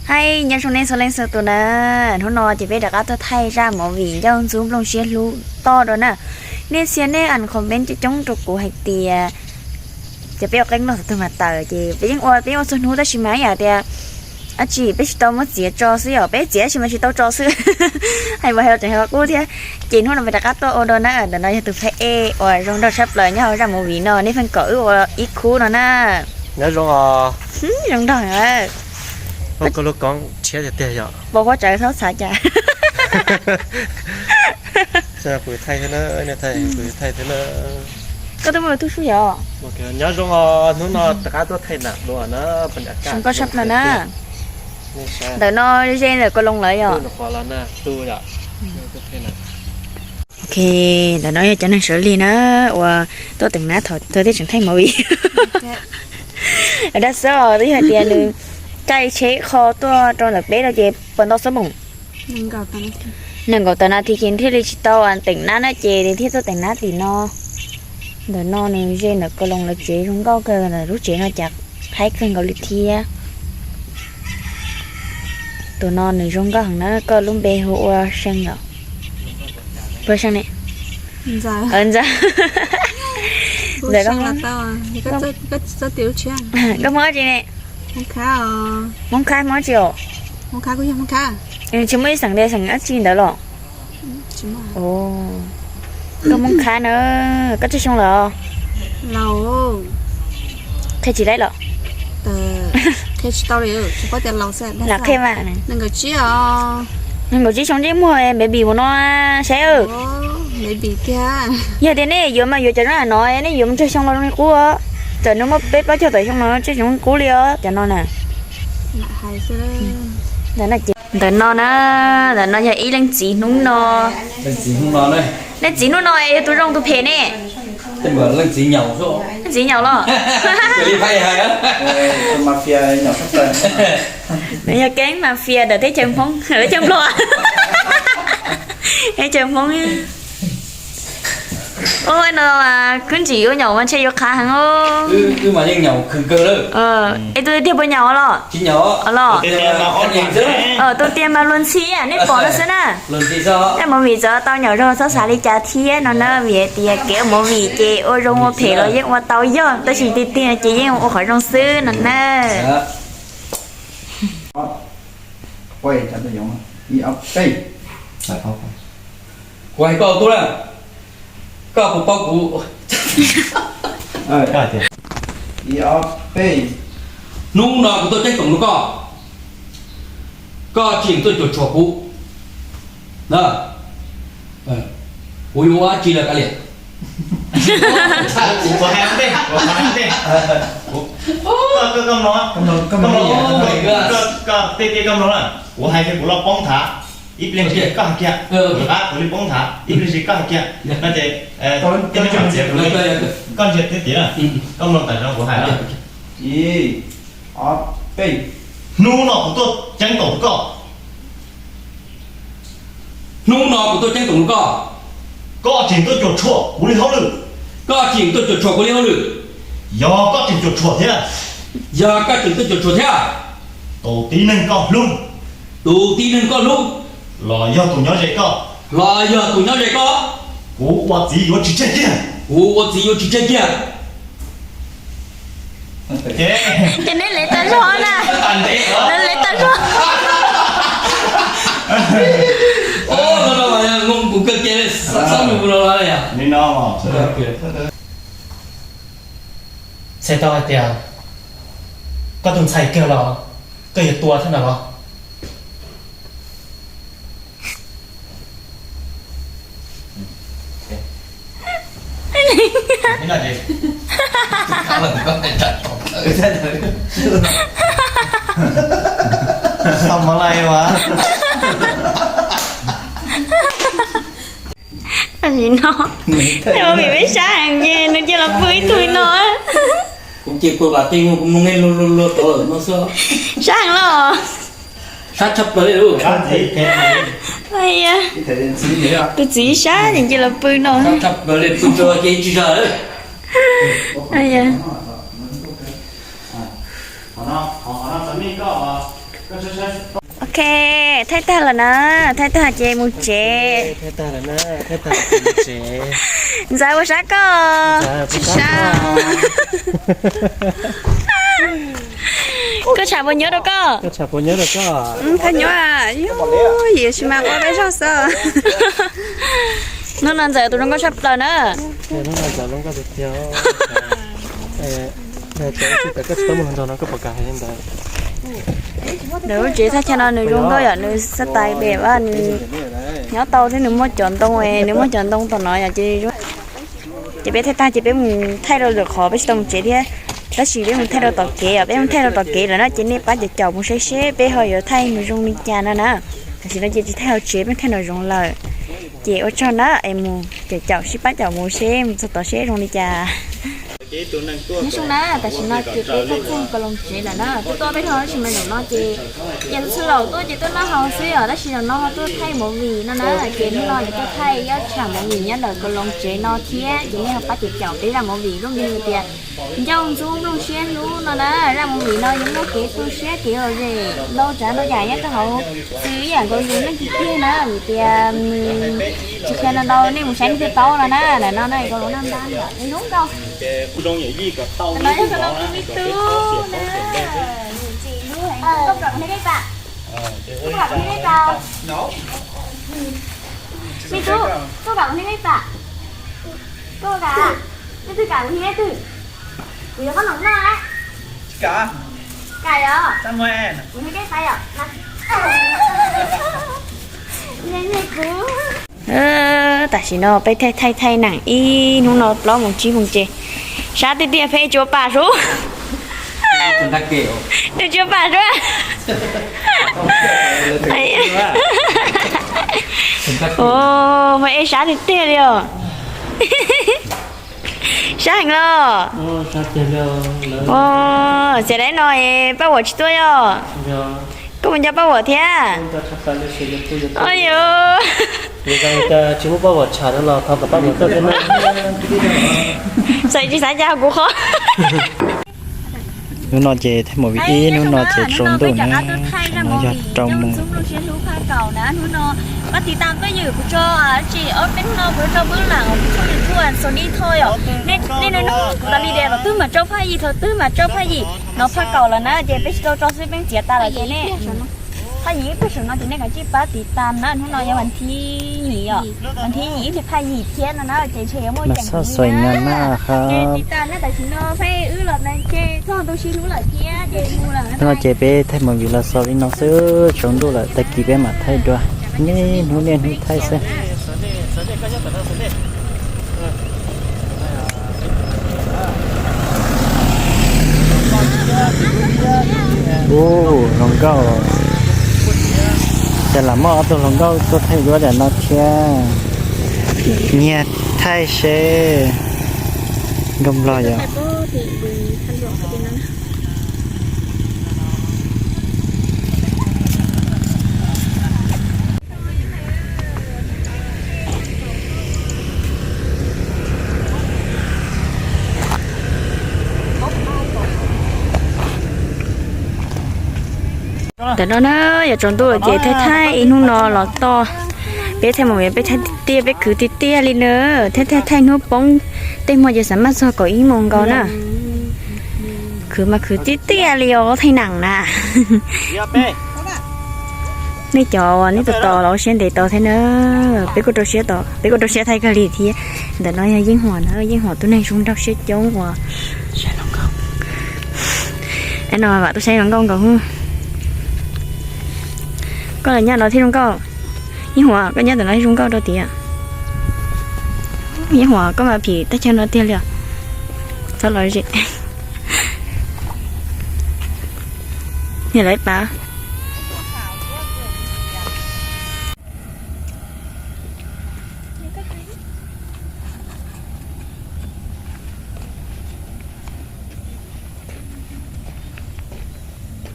Hais nyob zoo nej txhua leej txhua tus na, hnub no ces peb rov qab tuaj thaij zaj movie Ncauj Ntxub Nplooj Siab Hlub toj dua na. Nej txhia nej am comment coob coob rau kuv hais tias, ces peb ua qeeb loj txog tug mas tawm ces peb yeej ua peb yeej ua txhua hnub tab sis mas ib yam tias dab tsi peb tsis tau muab txiav tso xwb yom, peb txiav tab sis mas tsis tau tso xwb. Hais mas hais los tseem hais qub thiab. Ces hnub no peb rov qab tuaj ua dua na, ntawm no yog tus phab ej uas zoo nraug tshaj plaws nyob hauv zaj movie no, nej pheej kom wb ua ib khub no na. Nyob zoo os. Zoo nraug. Koj lub koob tshiab tiag tiag yom. Pos huab tsawv txhob txhav cas. Kuv thaij thiab na, kuv thaij thiab na. Koj twb muaj lub tub sub yom. Nyob zoo os, hnub no rov qab tuaj thaij nam dua na. Zoo nkauj tshaj plaws na. Ntawm no ze ntawm Kaus Loos lawm yom. Ok, ntawm no yog cov neeg sawv lig na uas tuaj teem nab thaum twg thiaj tseem thaij movie. Dab xwb os, twb yog tias nws caij tsheb kho tuaj rau ntawm peb no ces puas ntau xuab moos? Nees nkaum tawm nas this ces thiaj li tsis tau teem nab na ces nws thiaj tuaj teem nab tim no. Ntawm no nws ze ntawm Kaus Loos lawv tsev zoo nkauj kawg, lub tsev no cas haib kawg nkaus li thiab. Tus no nws zoo nkauj heev na, koj lub npe hu ua See yom? Puas See ne? Ntxawm. Ntxawm. Koj Hmoob dab tsi ne? Hmoob Khab, Hmoob dab tsi os? Tsis muaj ib xeem tias xeem dab tsi ntawd los? Koj Hmoob Khab na, koj tsawg xyoo lawm? Qhia tsis laib los? Lam qhia mas. Nees nkaum tsib xyoo ntsej muag baby mus no saib. Yog tias nej yuav mas yuav cov zoo no, nej yuav mus tsawg xyoo los zoo li qub. Txawm nws muaj peb plaub caug tawm xyoo no tsawg xyoo qub li os cov no na. Ntawm no na, ntawm no yog ib leej txiv hnub no. Leej txiv hnub no es yog tus zoo tus phem ne? Leej txiv nyaum los. Nws yog keeb mafia ntawm teb chaws Hmoob, teb chaws Nplog, teb chaws Hmoob. Ua no, kwv ntsim ua nyaum mas ntshe yuav qhav heev os. Es tus tiag puas nyaum los? Los. Tus tiag mas luag ntxhi, nej pom no xwb na. Tej movie txawm tau nyaum zog txhob xav li cas thiab no na, vim hais tias kev ua movie ces ua zoo ua phem los yeej ua tau yog, tab sis tiag tiag ces yeej ua qhov zoo xwb no na. Kuv hais koj tub na, koj puas paub kuv? Hnub no kuv tuaj ceeb toom rau koj, koj tseem tuaj cuam tshuam kuv na. Kuv yuav ua dab tsi los kav liam. Kuv hais tias kuv los poob thav, ib pliag kuv li poob thav, ib pliag koj hais kiag no ces koj ntsia tib tim na, koj mloog tam sim no kuv hais na. Hnub no kuv tuaj ceeb toom rau koj. Hnub no kuv tuaj ceeb toom rau koj. Koj tseem tuaj cuam tshuam kuv li hauj lwm. Koj tseem tuaj cuam tshuam kuv li hauj lwm. Yog koj tseem cuam tshuam thiab, yog koj tseem tuaj cuam tshuam thiab, tus tib neeg koj hlub, tus tib neeg koj hlub, los yog tus nyob ze koj, los yog tus nyob ze koj, kuv ua txiv yuav tsis tseg kiag, kuv ua txiv yuav tsis tseg kiag. Ces neb lev tag zog na, neb lev tag zog. Txhais tau hais tias koj tus ntxhais kiag los koj yuav tua thiab ntag los? Tam sim no, tej movie peb sab heev ces nws cia los pw ib tug li no. Kuv ces kuv vam tej kuv mloog nej luag luag luag tod lawm no xwb. Sab heev los? Sab tshaj plaws li. Tus txiv sab ces cia los pw no. Sab tshaj plaws li, pw tso ces tsis zam lawm. Qhov no, qhov no txom nyem koj, koj Ok, thaij tag lawm na, thaij tag ces mus tsev. Ntxawm ua sab koj. Koj tshav puas nyob rau koj? Koj nyob, yus sis mas ua peb zaug xwb. Hnub no Ntxawm tus zoo nkauj tshaj plaws na. Ntawm lub tsev thaj chaw no nws zoo nkauj yom, nws xab tais pem vaj, nws nyob tau thiab nws muaj cov ntoo, nws muaj cov ntoo tom no yom, ces ces peb thaij tag ces peb mus thaij rau lwm qhov, peb tsis tau mus tsev thiab. Tab sis peb mus thaij rau tom kev os, peb mus thaij rau tom kev lawm na ces nej pab caum caum mus saib seb peb ho yuav thaij mus zoo li cas no na. Tam sim no ces tsis thaij hauv tsev, peb thaij nraum zoov lawm. Ces ua tsaug na, es mus caum caum sib pab caum mus seb mus txog tod seb zoo li cas. Nyob zoo na, tam sim no ces peb thaij tag kaus loos tsev lawm na, twb tuaj peb hlo tab sis mas zaum no ces yam txhua zaus tuaj ces tuaj noj haus xwb os, tab sis zaum no ho tuaj thaij movie no na, ces hnub no yuav tuaj thaij ib ob tsam movie nyob ntawm kaus loos tsev no thiab, ces nej ho pab caum caum peb zaj movie lub npe hu tias Ncauj Ntxub Nplooj Siab Hlub no na. Zaj movie no yuav muaj kev tu siab kev lom zem ntau tsav ntau yam nyob rau hauv, xws ib yam nkaus yus leej twg tiag na, vim tias nws tsis qhia ntau ntau, nej mus saib nej thiaj paub no na. Ntawm no na, kaus loos noj ntab yom, zoo nkauj. Ntawm no yog kaus loos tus me tub na. Koj kam kuv niag peb pas? Koj kam kuv niag peb pas? Me tub, koj kam kuv niag peb pas? Koj kam? Leej twg kam kuv niag peb twg? Kuv yuav koj los noj. Kam yog? Kuv niag peb pas yom. Tam sim no peb thaij thaij thaij neem ib hnub no plaub moos tsib moos ces sab tiag tiag, pheej tsuav pam sub. Nws tsuav pam sub. Ua, muaj ib sab tiag tiag li os. Sab heev los. Ua, xav dab no es Paj Huam tsis tuaj yog? Koj puas nco Paj Huam thiab? Yog. Tsis muaj Paj Huam tsham no los thov kom Paj Huam tuaj thiab na. Txawm tsis xav cas kuv qhov. Hnub no ces thaij movie ib hnub no ces tsaus ntuj na, no yog rau mus. Pab tiv tam tuaj ywm kuv tso, tsis ob peb hnub no kuv tso peb lam kuv tso YouTube xaus ni tho yom. Nej hnub kuv tas li tias thaum twg mas tso phaj yim, thaum twg mas tso phaj yim, no phaj kaum lawm na ces peb tsis tau tso xwb peb txiav tas lawm ces nej phaj yim ib peb saum no ces nej kav tsij pab tiv tam na. Hnub no yog vas thib yim yom, vas thib yim ib pliag phaj yim thiab no na ces ntshe yuav muaj ceem na. Ces tiv tam na, tam sim no peb wb los ces txog ntu sib hlub lawm thiab ces mus lawm. Hnub no ces peb thaij movie los xaus li no xwb, tsaus ntuj lawm tag kis peb mam thaij dua, niaj hnub niaj hnub thaij xwb. Ub, hluas nkauj, cas lam muaj ob tug hluas nkauj tuaj thaij duab tam no thiab. Nyiag thaij seb nkauj nplog yom. Tam no na, yuav tsaus ntuj lawm ces thaij thaij ib hnub no los toj. Peb thaij mus peb thaij tiag tiag, peb khwv tiag tiag li na. Thaij thaij thaij hnub poob, tej hmo ces xav maj txog kaum ib moos nkaus na. Khwv mas khwv tiag tiag li os, thaij neem na. Nej cov uas nej tos tos los ua siab ntev tos thiab na. Peb kuj rau siab tos, peb kuj rau siab thaij kawg li thiab. Ntawm no yog Yeej Huam na, Yeej Huam tus neeg zoo nraug siab coob uas no vam tuaj saib zoo nkauj nkaus. Koj los nyob no thiaj zoo nkauj. Yeej Huam, koj nyob ntawm no thiaj zoo nkauj rau tiag. Yeej Huam, koj mas phim teb chaws no tiag li os. Txhob los ze. Niam lawv pab.